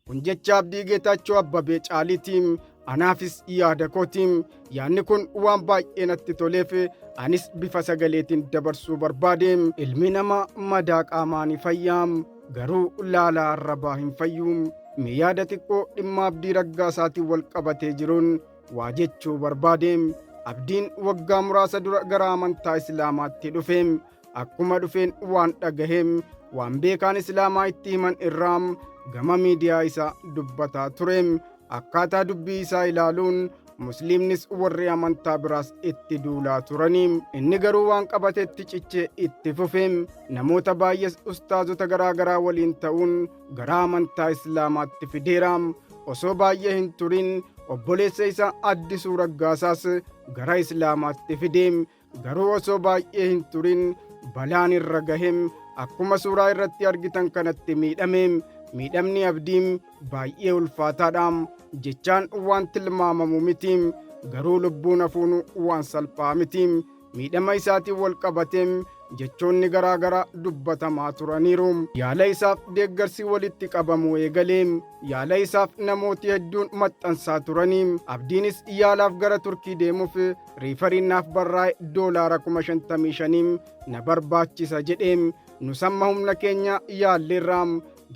Kun jecha Abdii Geetaachoo Abbabee Caaliiti. Anaafis yaada kooti. Yaadni kun waan baay'ee natti toleef anis bifa sagaleetiin dabarsuu barbaade. Ilmi namaa madaa qaamaa ni fayya. Garuu laalaa arrabaa hin fayyu. Mee yaada xiqqoo dhimma Abdii Raggaasaatiin wal qabatee jiruun waa jechuu barbaade. Abdiin waggaa muraasa dura gara amantaa Islaamaatti dhufe. Akkuma dhufeen waan dhagahe, waan beekaan Islaamaa itti himan irraa gama miidiyaa isaa dubbataa ture. Akkaataa dubbii isaa ilaaluun Musliimnis warri amantaa biraas itti duulaa turani. Inni garuu waan qabatetti cichee itti fufe. Namoota baay'ees ustaazota garaa garaa waliin ta'uun gara amantaa Islaamaatti fideera. Osoo baay'ee hin turin obboleessa isaa Addisuu Raggaasaas gara Islaamaatti fide. Garuu osoo baay'ee hin turin balaan irra gahe, akkuma suuraa irratti argitan kanatti miidhame. Miidhamni Abdii baay'ee ulfaataadha. Jechaan waan tilmaamamu miti. Garuu lubbuun hafuun waan salphaa miti. Miidhama isaatiin wal qabatee jechoonni garaa garaa dubbatamaa turaniiru. Yaala isaaf deeggarsi walitti qabamuu eegale. Yaala isaaf namooti hedduun maxxansaa turanii. Abdiinis yaalaaf gara Turkii deemuuf reeferiin naaf barraa'e doolaara 55,000 na barbaachisa jedhee, nusamma humna keenya yaalleerra.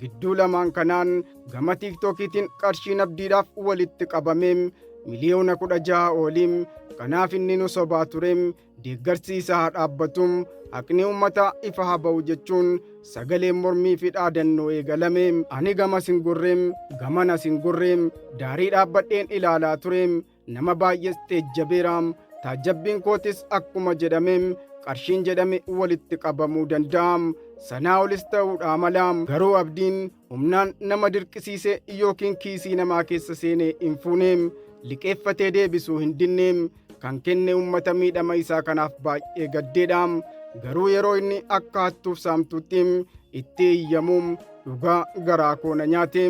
Gidduu lamaan kanaan gama TikTokiitiin qarshiin Abdiidhaaf walitti qabame 16 miliyoona ooli. Kanaaf inni nu sobaa ture, deeggarsi isaa haa dhaabbatu, haqni uummata ifa haa ba'u jechuun sagaleen mormii fi dhaadannoo eegalame. Ani gamas hin gurre, gamanas hin gurre, daarii dhaabbadheen ilaalaa ture. Nama baay'ees teejjabeera. Taajjabbiin kootis akkuma jedhame qarshiin jedhame walitti qabamuu danda'a. Sanaa olis ta'uudhaa mala. Garuu Abdiin humnaan nama dirqisiise yookiin kiisii namaa keessa seenee hin fuune. Liqeeffatee deebisuu hin dinne. Kan kenne uummata miidhama isaa kanaaf baay'ee gaddeedha. Garuu yeroo inni akka hattuuf saamtuutti itti iyyamu dhugaa garaa koo na nyaate.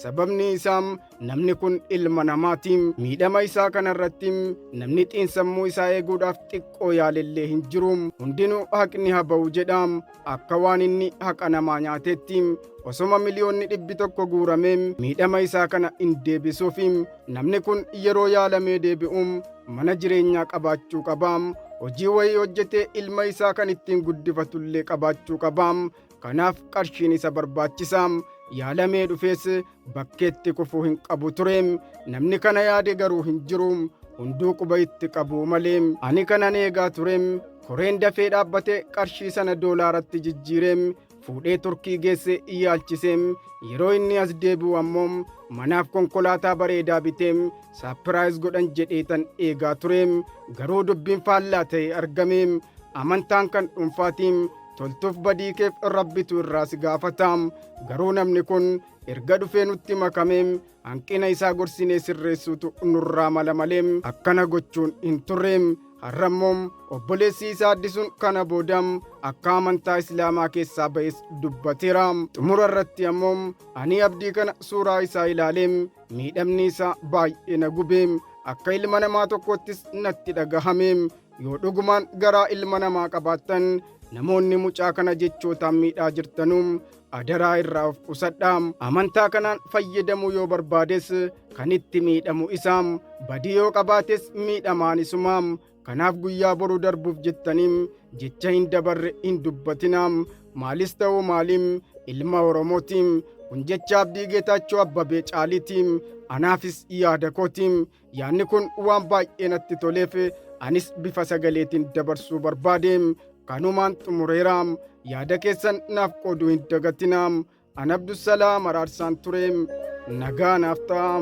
Sababni isaa namni kun ilma namaati. Miidhama isaa kanarratti namni xiinsammuu isaa eeguudhaaf xiqqoo yaalellee hin jiru. Hundinuu haqni haa ba'u jedha. Akka waan inni haqa namaa nyaateetti osoma 100 miliyoonni guuramee miidhama isaa kana hin deebisuufi. Namni kun yeroo yaalamee deebi'u mana jireenyaa qabaachuu qaba. Hojii wayii hojjetee ilma isaa kan ittiin guddifatullee qabaachuu qaba. Kanaaf qarshiin isa barbaachisa. Yaalamee dhufees bakkeetti kufuu hin qabu ture. Namni kana yaade garuu hin jiru. Hunduu quba itti qabu malee. Ani kanan eegaa ture, koreen dafee dhaabbate qarshii sana doolaaratti jijjiiree fuudhee Turkii geesse yaalchisee, yeroo inni as deebi'u ammoo manaaf konkolaataa bareedaa bitee surprise godhan jedheetan eegaa ture. Garuu dubbiin faallaa ta'e argame. Amantaan kan dhuunfaatiin, toltuuf badii keef Rabbitu irraa si gaafata. Garuu namni kun erga dhufee nutti makame hanqina isaa gorsinee sirreessuutu nurraa mala malee akkana gochuun hin turre. Har'ammoo obboleessi isaa Addisuun kana booda akka amantaa Islaamaa keessaa ba'es dubbateera. Xumura irratti ammoo ani Abdii kana suuraa isaa ilaalee miidhamni isaa baay'ee na gube. Akka ilma namaa tokkottis natti dhagahame. Yoo dhugumaan garaa ilma namaa qabaattan, namoonni mucaa kana jechootaan miidhaa jirtanuu adaraa irraa of qusadhaa. Amantaa kanaan fayyadamuu yoo barbaades kan itti miidhamu isaa. Badii yoo qabaates miidhamaan isumaa. Kanaaf guyyaa boru darbuuf jettanii jecha hin dabarre hin dubbatinaa. Maalis ta'uu maaliin, ilma Oromooti. Kun jecha Abdii Geetaachoo Abbabee Caaliiti. Anaafis yaada kooti. Yaadni kun waan baay'ee natti toleef anis bifa sagaleetiin dabarsuu barbaade. Kanumaan xumureera. Yaada keessan naaf qooduu hin dagatinaa. An Abdusalaam Araarsaan ture. Nagaa naaf ta'a.